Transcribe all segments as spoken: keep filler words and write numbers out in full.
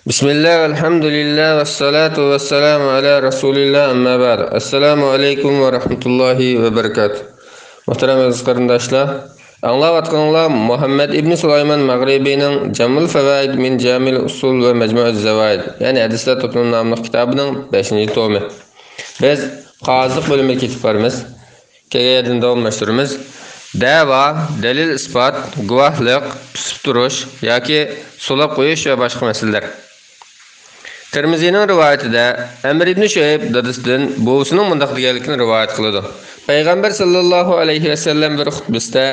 بىسمىللا، ۋەلھەمدۇلىللا، ۋەسسالاتۇ ۋەسسالامۇ ئەلا رەسۇلىللا، ئەمما بەئد. ئەسسالامۇ ئەلەيكۇم ۋە رەھمەتۇللاھى ۋە بەرىكاتۇھ. مۇھتەرەم ئەزىز قېرىنداشلار، ئاڭلاۋاتقىنىڭلار مۇھەممەد ئىبنى سۇلايمان مەغرىبىنىڭ جامۇل فەۋائىد مىن جامىل ئۇسۇل ۋە مەجمۇئىز زەۋائىد، يەنى ھەدىسلەر توپلىمى ناملىق كىتابىنىڭ بەشىنچى تومى. بىز قازىلىق بۆلۈمىگە كېتىپ بارىمىز. كەلگەن يەردىن داۋاملاشتۇرىمىز. دەۋا، دەلىل-ئىسپات، گۇۋاھلىق، پۈسۈپ تۇرۇش ياكى سولاپ قويۇش ۋە باشقا مەسىلىلەر. تىرمىزىنىڭ رىۋايىتىدە ئەمر ئىبنى شۇئەيب دادىسىدىن بوۋىسىنىڭ مۇنداق دېگەنلىكىنى رىۋايەت قىلىدۇ. پەيغەمبەر ساللاللاھۇ ئەلەيھى ۋەسەللەم بىر خۇتبىسىدە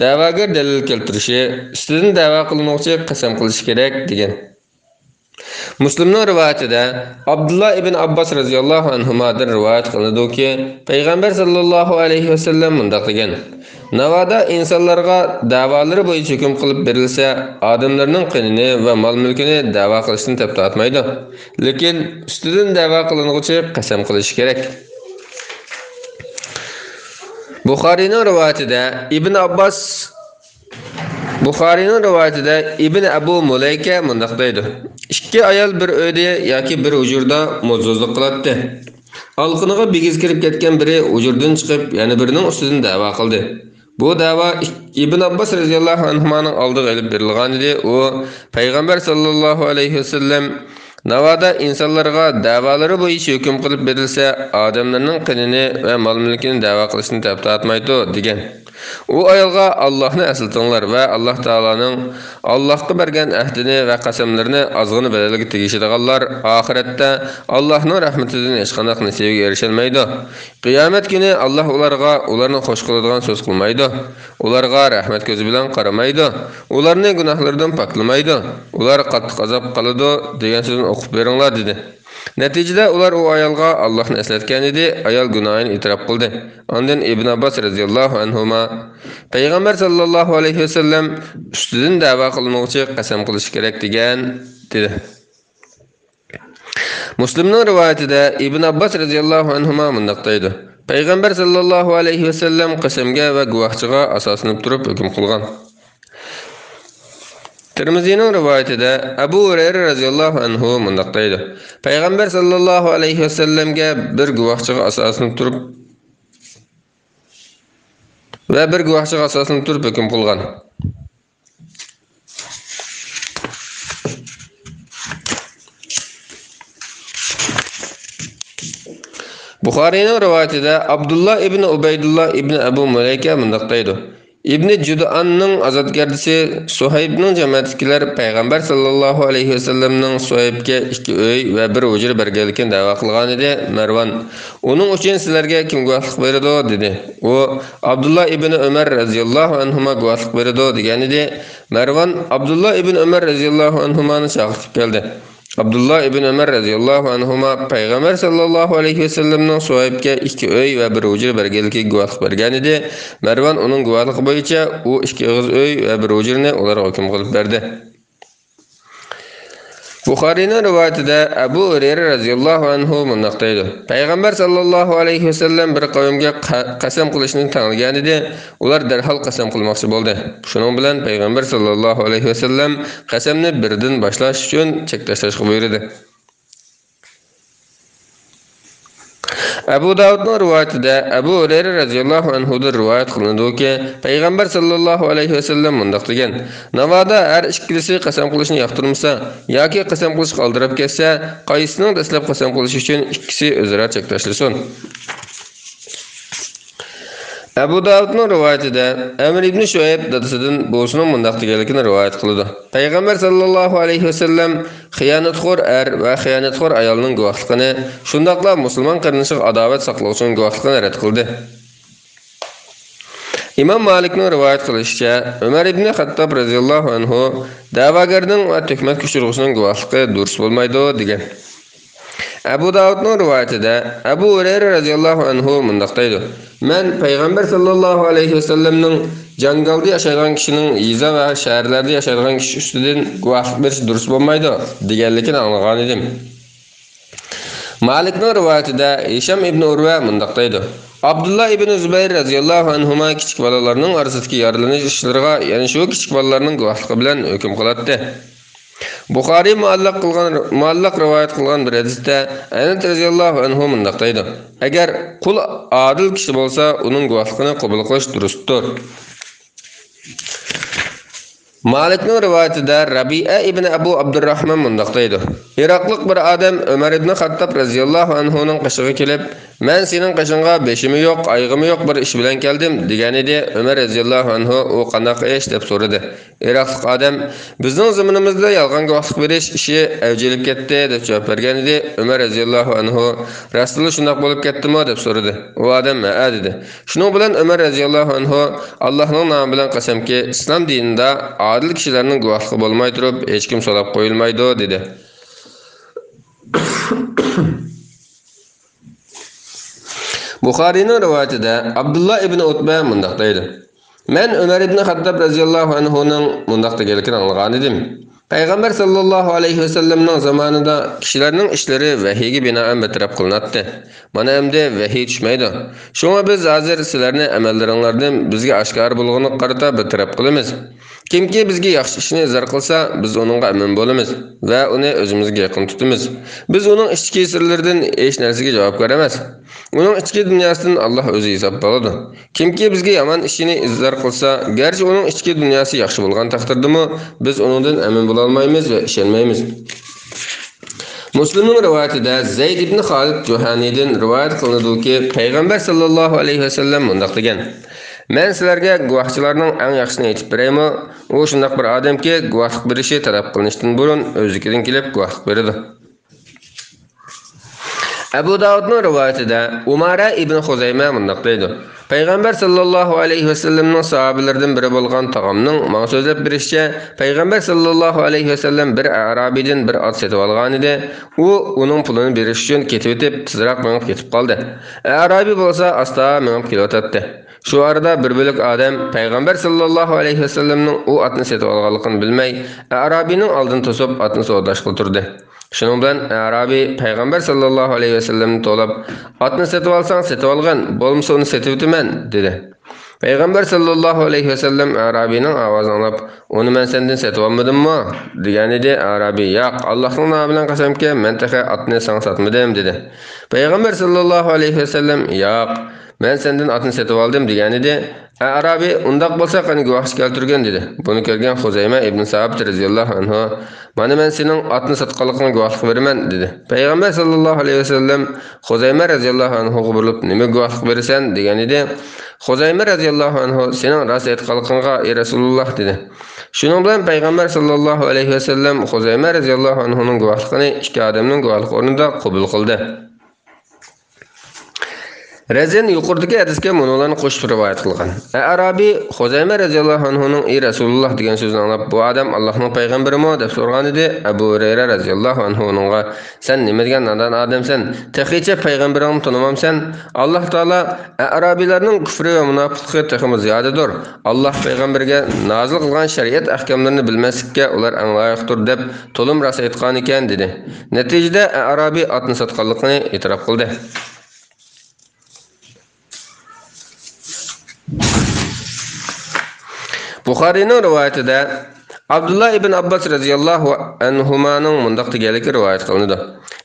دەۋاگەر دەلىل كەلتۈرۈشى، ئۈستىدىن دەۋا قىلىنغۇچى قەسەم قىلىشى كېرەك، دېگەن. مۇسلىمنىڭ رىۋايىتىدە ئابدۇللا ئىبن ئابباس رەزىياللاھۇ ئەنھۇمادىن رىۋايەت قىلىنىدۇكى، پەيغەمبەر ساللاللاھۇ ئەلەيھى ۋەسەللەم مۇنداق دېگەن: ناۋادا ئىنسانلارغا دەۋالىرى بويىچە ھۆكۈم قىلىپ بېرىلسە، ئادەملەرنىڭ قېنىنى ۋە مال-مۈلكىنى دەۋا قىلىشتىن تەپ تارتمايدۇ. لېكىن ئۈستىدىن دەۋا قىلىنغۇچى قەسەم قىلىشى كېرەك. بۇخارىينىڭ رىۋايىتىدە ئىبن ئابباس بۇخارىينىڭ رىۋايىتىدە ئىبن ئەبۇ مۇلەيكە مۇنداق دەيدۇ: ئىككى ئايال بىر ئۆيدە ياكى بىر ھۇجرىدا موزدۇزلۇق قىلاتتى. ئالىقىنىغا بىگىز كىرىپ كەتكەن بىرى ھۇجرىدىن چىقىپ، يەنە بىرىنىڭ ئۈستىدىن دەۋا قىلدى. بۇ دەۋا ئىك-، ئىبن ئابباس رەزىياللاھۇ ئەنھۇمانىڭ ئالدىغا ئېلىپ بېرىلغانىدى. ئۇ پەيغەمبەر ساللاللاھۇ ئەلەيھى ۋەسەللەم ناۋادا ئىنسانلارغا دەۋالىرى بويىچە ھۆكۈم قىلىپ بېرىلسە، ئادەملەرنىڭ قېنىنى ۋە مال-مۈلكىنى دەۋا قىلىشتىن تەپ تارتمايدۇ، دېگەن. ئۇ ئايالغا ئاللاھنى ئەسلىتىڭلار ۋە ئاللاھ تائالانىڭ ئاللاھقا بەرگەن ئەھدىنى ۋە قەسەملىرىنى ئازغىنە بەدەلگە تېگىشىدىغانلار ئاخىرەتتە ئاللاھنىڭ رەھمىتىدىن ھېچقانداق نېسىۋىگە ئېرىشەلمەيدۇ. قىيامەت كۈنى ئاللاھ ئۇلارغا ئۇلارنى خوش قىلىدىغان سۆز قىلمايدۇ. ئۇلارغا رەھمەت كۆزى بىلەن قارىمايدۇ. ئۇلارنى گۇناھلىرىدىن پاكلىمايدۇ. ئۇلار قاتتىق ئازاب قالىدۇ، دېگەن سۆزنى ئوقۇپ بېرىڭلار، دېدى. نەتىجىدە ئۇلار ئۇ ئايالغا ئاللاھنى ئەسلەتكەنىدى، ئايال گۇناھىنى ئېتىراپ قىلدى. ئاندىن ئىبن ئابباس رەزىياللاھۇ ئەنھۇما پەيغەمبەر ساللاللاھۇ ئەلەيھى ۋەسەللەم ئۈستىدىن دەۋا قىلىنغۇچى قەسەم قىلىشى كېرەك دېگەن، دېدى. مۇسلىمنىڭ رىۋايىتىدە ئىبن ئابباس رەزىياللاھۇ ئەنھۇما مۇنداق دەيدۇ: پەيغەمبەر ساللاللاھۇ ئەلەيھى ۋەسەللەم قەسەمگە ۋە گۇۋاھچىغا ئاساسلىنىپ تۇرۇپ ھۆكۈم قىلغان. تىرمىزىنىڭ رىۋايىتىدە ئەبۇ ھۇرەيرە رەزىياللاھۇ ئەنھۇ مۇنداق دەيدۇ: پەيغەمبەر ساللاللاھۇ ئەلەيھى ۋەسەللەمگە بىر گۇۋاھچىغا ئاساسلىنىپ تۇرۇپ ۋە بىر گۇۋاھچىغا ئاساسلىنىپ تۇرۇپ ھۆكۈم قىلغان. بۇخارىينىڭ رىۋايىتىدە ئابدۇللا ئىبنى ئۇبەيدۇللا ئىبنى ئەبۇ مۇلەيكە مۇنداق دەيدۇ: ئىبنى جۇدئاننىڭ ئازادگەردىسى سۇھەيبنىڭ جەمەتىدىكىلەر پەيغەمبەر ساللاللاھۇ ئەلەيھى ۋەسەللەمنىڭ سۇھەيبكە ئىككى ئۆي ۋە بىر ھۇجرا بەرگەنلىكىنى دەۋا قىلغانىدى. مەرۋان: ئۇنىڭ ئۈچۈن سىلەرگە كىم گۇۋاھلىق بېرىدۇ؟ دېدى. ئۇ: ئابدۇللا ئىبنى ئۆمەر رەزىياللاھۇ ئەنھۇما گۇۋاھلىق بېرىدۇ، دېگەنىدى. مەرۋان ئابدۇللا ئىبن ئۆمەر رەزىياللاھۇ ئەنھۇمانى چاقىرتىپ كەلدى. ئابدۇللا ئىبن ئۆمەر رەزىياللاھۇ ئەنھۇما پەيغەمبەر ساللاللاھۇ ئەلەيھى ۋەسەللەمنىڭ سۇھەيبكە ئىككى ئۆي ۋە بىر ھۇجرا بەرگەنلىكىگە گۇۋاھلىق بەرگەنىدى. مەرۋان ئۇنىڭ گۇۋاھلىقى بويىچە ئۇ ئىككى ئېغىز ئۆي ۋە بىر ھۇجرىنى ئۇلارغا ھۆكۈم قىلىپ بەردى. بۇخارىينىڭ رىۋايىتىدە ئەبۇ ھۇرەيرە رەزىياللاھۇ ئەنھۇ مۇنداق دەيدۇ: پەيغەمبەر ساللاللاھۇ ئەلەيھى ۋەسەللەم بىر قەۋمگە قە-، قەسەم قىلىشنى تەڭلىگەنىدى. ئۇلار دەرھال قەسەم قىلماقچى بولدى. شۇنىڭ بىلەن پەيغەمبەر ساللاللاھۇ ئەلەيھى ۋەسەللەم قەسەمنى بىردىن باشلاش ئۈچۈن چەك تاشلاشقا بۇيرۇدى. ئەبۇ داۋۇدنىڭ رىۋايىتىدە ئەبۇ ھۇرەيرە رەزىياللاھۇ ئەنھۇدىن رىۋايەت قىلىنىدۇكى، پەيغەمبەر ساللاللاھۇ ئەلەيھى ۋەسەللەم مۇنداق دېگەن: ناۋادا ھەر ئىككىلىسى قەسەم قىلىشنى ياقتۇرمىسا ياكى قەسەم قىلىشقا ئالدىراپ كەتسە، قايسىسىنىڭ دەسلەپ قەسەم قىلىشى ئۈچۈن ئىككىسى ئۆزئارا چەك تاشلىسۇن. ئەبۇ داۋۇدنىڭ رىۋايىتىدە ئەمر ئىبنى شۇئەيب دادىسىدىن بوۋىسىنىڭ مۇنداق دېگەنلىكىنى رىۋايەت قىلىدۇ: پەيغەمبەر ساللاللاھۇ ئەلەيھى ۋەسەللەم خىيانەتخور ئەر ۋە خىيانەتخور ئايالنىڭ گۇۋاھلىقىنى، شۇنداقلا مۇسۇلمان قېرىندىشىغا ئاداۋەت ساقلىغۇچىنىڭ گۇۋاھلىقىنى رەت قىلدى. ئىمام مالىكنىڭ رىۋايەت قىلىشىچە، ئۆمەر ئىبنى خەتتاب رەزىياللاھۇ ئەنھۇ دەۋاگەرنىڭ ۋە تۆھمەتكە ئۇچرىغۇچىنىڭ گۇۋاھلىقى دۇرۇس بولمايدۇ، دېگەن. ئەبۇ داۋۇدنىڭ رىۋايىتىدە ئەبۇ ھۇرەيرە رەزىياللاھۇ ئەنھۇ مۇنداق دەيدۇ: مەن پەيغەمبەر ساللاللاھۇ ئەلەيھى ۋەسەللەمنىڭ جاڭگالدا ياشايدىغان كىشىنىڭ يېزا ۋە شەھەرلەردە ياشايدىغان كىشى ئۈستىدىن گۇۋاھلىق بېرىش دۇرۇس بولمايدۇ، دېگەنلىكىنى ئاڭلىغانىدىم. مالىكنىڭ رىۋايىتىدە ھىشام ئىبنى ئۇرۋە مۇنداق دەيدۇ: ئابدۇللا ئىبنى زۇبەير رەزىياللاھۇ ئەنھۇما كىچىك بالىلارنىڭ ئارىسىدىكى يارىلىنىش ئىشلىرىغا يەنە شۇ كىچىك بالىلارنىڭ گۇۋاھلىقى بىلەن ھۆكۈم قىلاتتى. بۇخارىي مۇئەللەق قىلغان، مۇئەللەق رىۋايەت قىلغان بىر ھەدىستە ئەنەس رەزىياللاھۇ ئەنھۇ مۇنداق دەيدۇ: «ئەگەر قۇل ئادىل كىشى بولسا، ئۇنىڭ گۇۋاھلىقىنى قوبۇل قىلىش دۇرۇستۇر.» مالىكنىڭ رىۋايىتىدە رەبىئە ئىبنى ئەبۇ ئابدۇرراھمان مۇنداق دەيدۇ: «ئىراقلىق بىر ئادەم ئۆمەر ئىبنى خەتتاب رەزىياللاھۇ ئەنھۇنىڭ قېشىغا كېلىپ، مەن سېنىڭ قېشىڭغا بېشىمۇ يوق، ئايىغىمۇ يوق بىر ئىش بىلەن كەلدىم» دېگەنىدى. ئۆمەر رەزىياللاھۇ ئەنھۇ: «ئۇ قانداق ئىش؟» دەپ سورىدى. ئىراقلىق ئادەم: «بىزنىڭ زېمىنىمىزدا يالغان گۇۋاھلىق بېرىش ئىشى ئەۋج ئېلىپ كەتتى» دەپ جاۋاب بەرگەنىدى. ئۆمەر رەزىياللاھۇ ئەنھۇ: «راستلا شۇنداق بولۇپ كەتتىمۇ؟» دەپ سورىدى. ئۇ ئادەم: «ھەئە» دېدى. شۇنىڭ بىلەن ئۆمەر رەزىياللاھۇ ئەنھۇ ئاللاھنىڭ نامى بىلەن قەسەمكى، ئىسلام دىنىدا ئادىل كىشىلەرنىڭ گۇۋاھلىقى بولماي تۇرۇپ ھېچكىم سوراپ قويۇلمايدۇ دېدى. بۇخارىينىڭ رىۋايىتىدە ئابدۇللا ئىبنى ئۇتبە مۇنداق دەيدۇ: «مەن ئۆمەر ئىبنى خەتتاب رەزىياللاھۇ ئەنھۇنىڭ مۇنداق دېگەنلىكىنى ئاڭلىغانىدىم. پەيغەمبەر ساللاللاھۇ ئەلەيھى ۋەسەللەمنىڭ زامانىدا كىشىلەرنىڭ ئىشلىرى ۋەھىيگە بىنائەن بىر تەرەپ قىلىناتتى. مانا ئەمدى ۋەھىي چۈشمەيدۇ. شۇڭا بىز ھازىر سىلەرنى ئەمەللىرىڭلاردىن بىزگە ئاشكارا بولغىنىغا قارىتا بىر تەرەپ قىلىمىز. كىمكى بىزگە ياخشى ئىشنى ئىزھار قىلسا، بىز ئۇنىڭغا ئەمىن بولىمىز ۋە ئۇنى ئۆزىمىزگە يېقىن تۇتىمىز. بىز ئۇنىڭ ئىچكى سىرلىرىدىن ھېچ نەرسىگە جاۋابكار ئەمەس. ئۇنىڭ ئىچكى دۇنياسىدىن ئاللاھ ئۆزى ھېساب ئالىدۇ. كىمكى بىزگە يامان ئىشىنى ئىزھار قىلسا، گەرچە ئۇنىڭ ئىچكى دۇنياسى ياخشى بولغان تەقدىردىمۇ، بىز ئۇنىڭدىن ئەمىن بولالمايمىز ۋە ئىشەنمەيمىز.» مۇسلىمنىڭ رىۋايىتىدە زەيد ئىبن خالىد جۇھانىدىن رىۋايەت قىلىنىدۇكى، پەيغەمبەر ساللاللاھۇ ئەلەيھى ۋەسەللەم مۇنداق دېگەن: «مەن سىلەرگە گۇۋاھچىلارنىڭ ئەڭ ياخشىسىنى ئېيتىپ بېرەيمۇ؟ ئۇ شۇنداق بىر ئادەمكى، گۇۋاھلىق بېرىشى تەلەپ قىلىنىشتىن بۇرۇن ئۆزلۈكىدىن كېلىپ گۇۋاھلىق بېرىدۇ.» ئەبۇ داۋۇدنىڭ رىۋايىتىدە ئۇمارە ئىبن خۇزەيمە مۇنداق دەيدۇ: پەيغەمبەر ساللاللاھۇ ئەلەيھى ۋەسەللەمنىڭ ساھابىلىرىدىن بىرى بولغان تاغامنىڭ ماڭا سۆزلەپ بېرىشىچە، پەيغەمبەر ساللاللاھۇ ئەلەيھى ۋەسەللەم بىر ئەرابىيدىن بىر ئات سېتىۋالغانىدى. ئۇ ئۇنىڭ پۇلىنى بېرىش ئۈچۈن كېتىۋېتىپ، تېزراق مېڭىپ كېتىپ قالدى. ئەرابىي بولسا ئاستا مېڭىپ كېلىۋاتاتتى. شۇ ئارىدا بىر بۆلەك ئادەم پەيغەمبەر ساللاللاھۇ ئەلەيھى ۋەسەللەمنىڭ ئۇ ئاتنى سېتىۋالغانلىقىنى بىلمەي، ئەرابىينىڭ ئالدىنى توسۇپ، ئاتنى سودىلاشقىلى تۇردى. شۇنىڭ بىلەن ئەرابىي پەيغەمبەر ساللاللاھۇ ئەلەيھى ۋەسەللەمنى توۋلاپ، «ئاتنى سېتىۋالساڭ سېتىۋالغىن، بولمىسا ئۇنى سېتىۋېتىمەن» دېدى. پەيغەمبەر ساللاللاھۇ ئەلەيھى ۋەسەللەم ئەرابىينىڭ ئاۋازىنى ئاڭلاپ، «ئۇنى مەن سەندىن سېتىۋالمىدىممۇ؟» دېگەنىدى. ئەرابىي: «ياق، ئاللاھنىڭ نامى بىلەن قەسەمكى، مەن تېخى ئاتنى ساڭا ساتمىدىم» دېدى. پەيغەمبەر ساللاللاھۇ ئەلەيھى ۋەسەللەم: «ياق، مەن سەندىن ئاتنى سېتىۋالدىم» دېگەنىدى. ئەرابىي: «ئۇنداق بولسا قېنى گۇۋاھچى كەلتۈرگىن» دېدى. بۇنى كۆرگەن خۇزەيمە ئىبن سابىت رەزىياللاھۇ ئەنھۇ: «مانا مەن سېنىڭ ئاتنى ساتقانلىقىڭغا گۇۋاھلىق بېرىمەن» دېدى. پەيغەمبەر ساللاللاھۇ ئەلەيھى ۋەسەللەم خۇزەيمە رەزىياللاھۇ ئەنھۇغا بۇرۇلۇپ: «نېمە گۇۋاھلىق بېرىسەن؟» دېگەنىدى. خۇزەيمە رەزىياللاھۇ ئەنھۇ: «سېنىڭ راست ئېيتقانلىقىڭغا، ئەي رەسۇلۇللاھ» دېدى. شۇنىڭ بىلەن پەيغەمبەر ساللاللاھۇ ئەلەيھى ۋەسەللەم خۇزەيمە رەزىياللاھۇ ئەنھۇنىڭ گۇۋاھلىقىنى ئىككى ئادەمنىڭ گۇۋاھلىقى ئورنىدا قوبۇل قىلدى. رەزىن يۇقىرىدىكى ھەدىسكە مۇنۇلارنى قوشۇپ رىۋايەت قىلغان. ئەرابىي خۇزەيمە رەزىياللاھۇ ئەنھۇنىڭ «ئى رەسۇلۇللاھ» دېگەن سۆزىنى ئاڭلاپ، «بۇ ئادەم ئاللاھنىڭ پەيغەمبىرىمۇ؟» دەپ سورىغانىدى. ئەبۇ ھۇرەيرە رەزىياللاھۇ ئەنھۇ ئۇنىڭغا: «سەن نېمە دېگەن نادان ئادەمسەن؟ تېخىچە پەيغەمبىرىڭنى تونۇمامسەن؟ ئاللاھ تائالا ئەرابىيلارنىڭ كۈفرى ۋە مۇناپىقلىقى تېخىمۇ زىيادىدۇر. ئاللاھ پەيغەمبىرگە نازىل قىلغان شەرىئەت ئەھكاملىرىنى بىلمەسلىككە ئۇلار ئەڭ لايىقتۇر» دەپ تولىمۇ راست ئېيتقانىكەن، دېدى. نەتىجىدە ئەرابىي ئاتنى ساتقانلىقىنى ئېتىراپ قىلدى. بۇخارىينىڭ رىۋايىتىدە ئابدۇللا ئىبن ئابباس رەزىياللاھۇ ئەنھۇمانىڭ مۇنداق دېگەنلىكى رىۋايەت قىلىنىدۇ: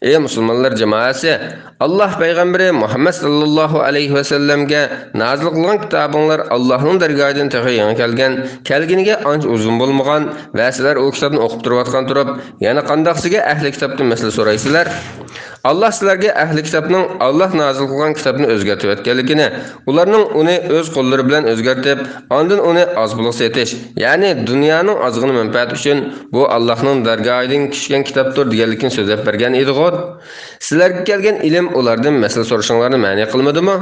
«ئەي مۇسۇلمانلار جامائەسى! ئاللاھ پەيغەمبىرى مۇھەممەد ساللاللاھۇ ئەلەيھى ۋەسەللەمگە نازىل قىلغان كىتابىڭلار ئاللاھنىڭ دەرگاھىدىن تېخى يېڭى كەلگەن، كەلگىنىگە ئانچە ئۇزۇن بولمىغان ۋە سىلەر ئۇ كىتابنى ئوقۇپ تۇرۇۋاتقان تۇرۇپ، يەنە قانداقسىگە ئەھلى كىتابتىن مەسىلە سورايسىلەر؟ ئاللاھ سىلەرگە ئەھلى كىتابنىڭ ئاللاھ نازىل قىلغان كىتابنى ئۆزگەرتىۋەتكەنلىكىنى، ئۇلارنىڭ ئۇنى ئۆز قوللىرى بىلەن ئۆزگەرتىپ، ئاندىن ئۇنى ئاز پۇلغا سېتىش، يەنى دۇنيانىڭ ئازغىنە مەنپەئەتى ئۈچۈن بۇ ئاللاھنىڭ دەرگاھىدىن چۈشكەن كىتابتۇر دېگەنلىكىنى سۆزلەپ بەرگەن ئىدىغۇ. سىلەرگە كەلگەن ئىلىم ئۇلاردىن مەسىلە سورىشىڭلارنى مەنئى قىلمىدىمۇ؟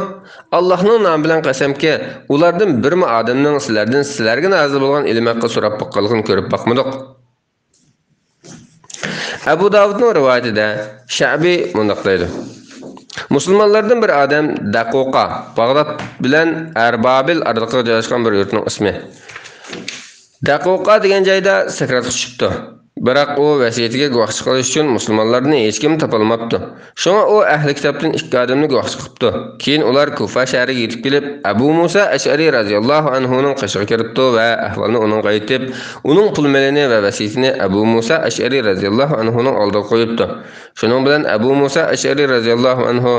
ئاللاھنىڭ نامى بىلەن قەسەمكى، ئۇلاردىن بىرمۇ ئادەمنىڭ سىلەردىن سىلەرگە نازىل بولغان ئىلىم ھەققىدە سوراپ باققانلىقىنى كۆرۈپ باقمىدۇق.» ئەبۇ داۋۇدنىڭ رىۋايىتىدە شەئبى مۇنداق دەيدۇ: مۇسۇلمانلاردىن بىر ئادەم دەقۇقا، باغداد بىلەن ئەربابىل ئارىلىقىدا جايلاشقان بىر يۇرتنىڭ ئىسمى. دەقۇقا دېگەن جايدا سەكراتقا چۈشۈپتۇ. بىراق ئۇ ۋەسىيىتىگە گۇۋاھچى قىلىش ئۈچۈن مۇسۇلمانلاردىن ھېچكىمنى تاپالماپتۇ. شۇڭا ئۇ ئەھلى كىتابتىن ئىككى ئادەمنى گۇۋاھچى قىپتۇ. كېيىن ئۇلار كۇفا شەھىرىگە يېتىپ كېلىپ، ئەبۇ مۇسا ئەشئەرى رەزىياللاھۇ ئەنھۇنىڭ قېشىغا كىرىپتۇ ۋە ئەھۋالنى ئۇنىڭغا ئېيتىپ، ئۇنىڭ پۇل مېلىنى ۋە ۋەسىيىتىنى ئەبۇ مۇسا ئەشئەرى رەزىياللاھۇ ئەنھۇنىڭ ئالدىغا قويۇپتۇ. شۇنىڭ بىلەن ئەبۇ مۇسا ئەشئەرى رەزىياللاھۇ ئەنھۇ،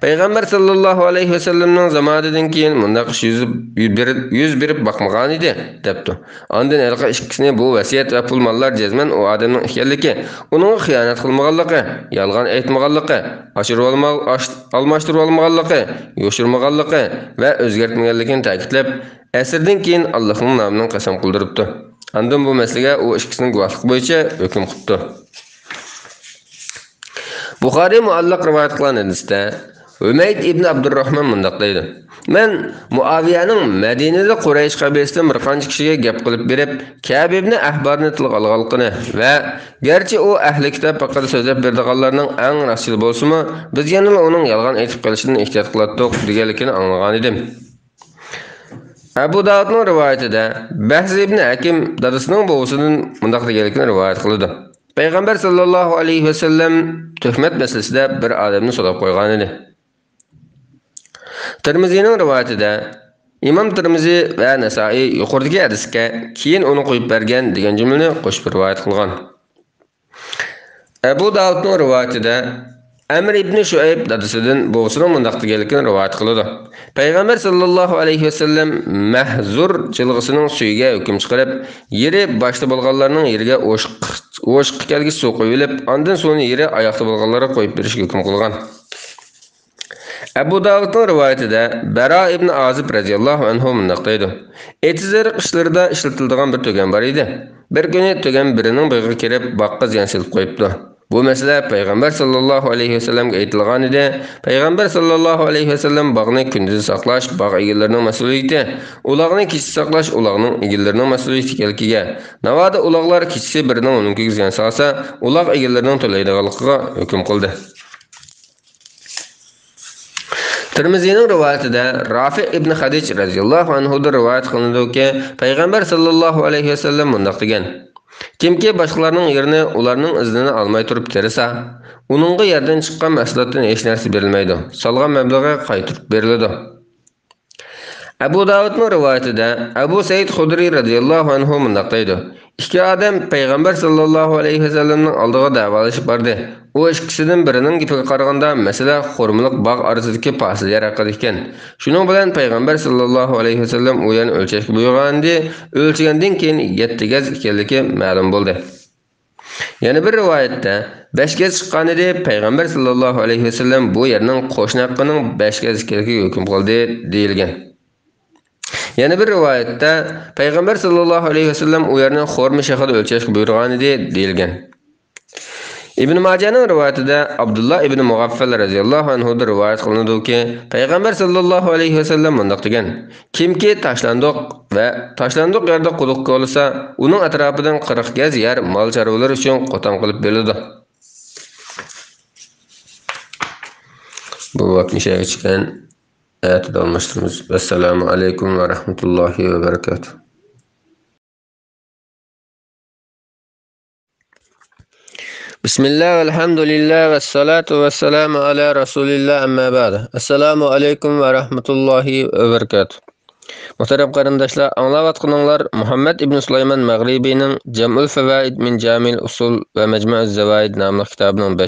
پەيغەمبەر ساللاللاھۇ ئەلەيھى ۋەسەللەمنىڭ زامانىدىن كېيىن مۇنداق ئىش يۈز، يۈز بېرىپ، يۈز بېرىپ باقمىغانىدى، دەپتۇ. ئاندىن ھېلىقى ئىككىسىنى بۇ ۋەسىيەت ۋە پۇل ماللار جەزمەن ئۇ ئادەمنىڭ ئىكەنلىكى، ئۇنىڭغا خىيانەت قىلمىغانلىقى، يالغان ئېيتمىغانلىقى، ئاشۇرۇۋالما-، ئاش-، ئالماشتۇرۇۋالمىغانلىقى، يوشۇرمىغانلىقى ۋە ئۆزگەرتمىگەنلىكىنى تەكىتلەپ، ئەسىردىن كېيىن ئاللاھنىڭ نامىنى قەسەم قىلدۇرۇپتۇ. ئاندىن بۇ مەسىلىگە ئۇ ئىككىسىنىڭ گۇۋاھلىقى بويىچە ھۆكۈم قىپتۇ. بۇخارىي مۇئەللەق رىۋايەت قىلغان ھەدىستە، ھۈمەيد ئىبنى ئابدۇرراھمان مۇنداق دەيدۇ: مەن مۇئاۋىيەنىڭ مەدىنىدە قۇرەيش قەبىلىسىدىن بىر قانچە كىشىگە گەپ قىلىپ بېرىپ، كەبىبنى ئەھبارنى تىلغا ئالغانلىقىنى ۋە گەرچە ئۇ ئەھلى كىتاب ھەققىدە سۆزلەپ بېرىدىغانلارنىڭ ئەڭ راستچىلى بولسىمۇ، بىز يەنىلا ئۇنىڭ يالغان ئېيتىپ قېلىشىدىن ئېھتىيات قىلاتتۇق، دېگەنلىكىنى ئاڭلىغانىدىم. ئەبۇ داۋۇدنىڭ رىۋايىتىدە، بەھز ئىبنى ھەكىم دادىسىنىڭ بوۋىسىدىن مۇنداق دېگەنلىكىنى رىۋايەت قىلىدۇ: پەيغەمبەر ساللاللاھۇ ئەلەيھى ۋەسەللەم تۆھمەت مەسىلىسىدە بىر ئادەمنى سوراپ قويغانىدى. تىرمىزىنىڭ رىۋايىتىدە، ئىمام تىرمىزى ۋە نەسائىي يۇقىرىدىكى ھەدىسكە كېيىن ئۇنى قويۇپ بەرگەن دېگەن جۈملىنى قوشۇپ رىۋايەت قىلغان. ئەبۇ داۋۇدنىڭ رىۋايىتىدە ئەمر ئىبنى شۇئەيب دادىسىدىن بوۋىسىنىڭ مۇنداق دېگەنلىكىنى رىۋايەت قىلىدۇ: پەيغەمبەر ساللاللاھۇ ئەلەيھى ۋەسەللەم مەھزۇر جىلغىسىنىڭ سۈيىگە ھۆكۈم چىقىرىپ، يېرى باشتا بولغانلارنىڭ يېرىگە ئوشۇق، ئوشۇققا كەلگۈچە سۇ قۇيۇۋېلىپ، ئاندىن سۇنى يېرى ئاياقتا بولغانلارغا قۇيۇپ بېرىشكە ھۆكۈم قىلغان. ئەبۇ داۋۇدنىڭ رىۋايىتىدە بەرا ئىبنى ئازىب رەزىياللاھۇ ئەنھۇ مۇنداق دەيدۇ: ئېتىز-ئېرىق ئىشلىرىدا ئىشلىتىلىدىغان بىر تۆگەن بار ئىدى. بىر كۈنى تۆگەن بىرىنىڭ بېغىغا كىرىپ، باغقا زىيان سېلىپ قويۇپتۇ. بۇ مەسىلە پەيغەمبەر ساللاللاھۇ ئەلەيھى ۋەسەللەمگە ئېيتىلغانىدى. پەيغەمبەر ساللاللاھۇ ئەلەيھى ۋەسەللەم باغنى كۈندۈزى ساقلاش باغ ئىگىلىرىنىڭ مەسئۇلىيىتى، ئۇلاغنى كېچىسى ساقلاش ئۇلاغنىڭ ئىگىلىرىنىڭ مەسئۇلىيىتى ئىكەنلىكىگە، ناۋادا ئۇلاغلار كېچىسى بىرىنىڭ ئۇنىڭكىگە زىيان سالسا، ئۇلاغ ئىگىلىرىنىڭ تۆلەيدىغانلىقىغا ھۆكۈم قىلدى. تىرمىزىنىڭ رىۋايىتىدە رافىئ ئىبنى خەدىج رەزىياللاھۇ ئەنھۇدىن رىۋايەت قىلىنىدۇكى، پەيغەمبەر ساللاللاھۇ ئەلەيھى ۋەسەللەم مۇنداق دېگەن: كىمكى باشقىلارنىڭ يېرىنى ئۇلارنىڭ ئىزنىنى ئالماي تۇرۇپ تېرىسا، ئۇنىڭغا يەردىن چىققان مەھسۇلاتتىن ھېچ نەرسە بېرىلمەيدۇ، سالغان مەبلىغى قايتۇرۇپ بېرىلىدۇ. ئەبۇ داۋۇدنىڭ رىۋايىتىدە ئەبۇ سەئىد خۇدرىي رەزىياللاھۇ ئەنھۇ مۇنداق دەيدۇ: ئىككى ئادەم پەيغەمبەر ساللاللاھۇ ئەلەيھى ۋەسەللەمنىڭ ئالدىغا دەۋالىشىپ باردى. ئۇ ئىككىسىدىن بىرىنىڭ گېپىگە قارىغاندا، مەسىلە خورمىلىق باغ ئارىسىدىكى پاسىل يەر ھەققىدە ئىكەن. شۇنىڭ بىلەن پەيغەمبەر ساللاللاھۇ ئەلەيھى ۋەسەللەم ئۇ يەرنى ئۆلچەشكە بۇيرۇغانىدى. ئۆلچىگەندىن كېيىن يەتتە گەز ئىكەنلىكى مەلۇم بولدى. يەنە بىر رىۋايەتتە، بەش گەز چىققانىدى، پەيغەمبەر ساللاللاھۇ ئەلەيھى ۋەسەللەم بۇ يەرنىڭ قوشنا ھەققىنىڭ بەش گەز ئىكەنلىكىگە ھۆكۈم قىلدى، دېيىلگەن. يەنە بىر رىۋايەتتە، پەيغەمبەر ساللاللاھۇ ئەلەيھى ۋەسەللەم ئۇ يەرنى خورما شېخىدا ئۆلچەشكە بۇيرۇغانىدى، دېيىلگەن. ئىبن ماجەنىڭ رىۋايىتىدە ئابدۇللا ئىبن مۇغەففەل رەزىياللاھۇ ئەنھۇدىن رىۋايەت قىلىنىدۇكى، پەيغەمبەر ساللاللاھۇ ئەلەيھى ۋەسەللەم مۇنداق دېگەن: كىمكى تاشلاندۇق ۋە تاشلاندۇق يەردە قۇدۇق كولىسا، ئۇنىڭ ئەتراپىدىن قىرىق گەز يەر مال چارۋىلىرى ئۈچۈن قوتان قىلىپ بېرىلىدۇ. بۇ بابنى شەرھگە چىققان ئەتىدە ئالماشتۇرىمىز. ۋەسسالامۇ ئەلەيكۇم ۋە رەھمەتۇللاھى ۋە بەرىكاتۇھ. بىسمىللا، ۋەلھەمدۇلىللا، ۋەسسالاتۇ ۋەسسالامۇ ئەلا رەسۇلىللا، ئەمما بەئد. ئەسسالامۇ ئەلەيكۇم ۋە رەھمەتۇللاھى ۋە بەرىكاتۇھ. مۇھتەرەم قېرىنداشلار، ئاڭلاۋاتقىنىڭلار مۇھەممەد ئىبن سۇلايمان مەغرىبىنىڭ جەمئۇل فەۋائىد مىن جامىئىل ئۇسۇل ۋە مەجمۇئىز زەۋائىد ناملىق كىتابىنىڭ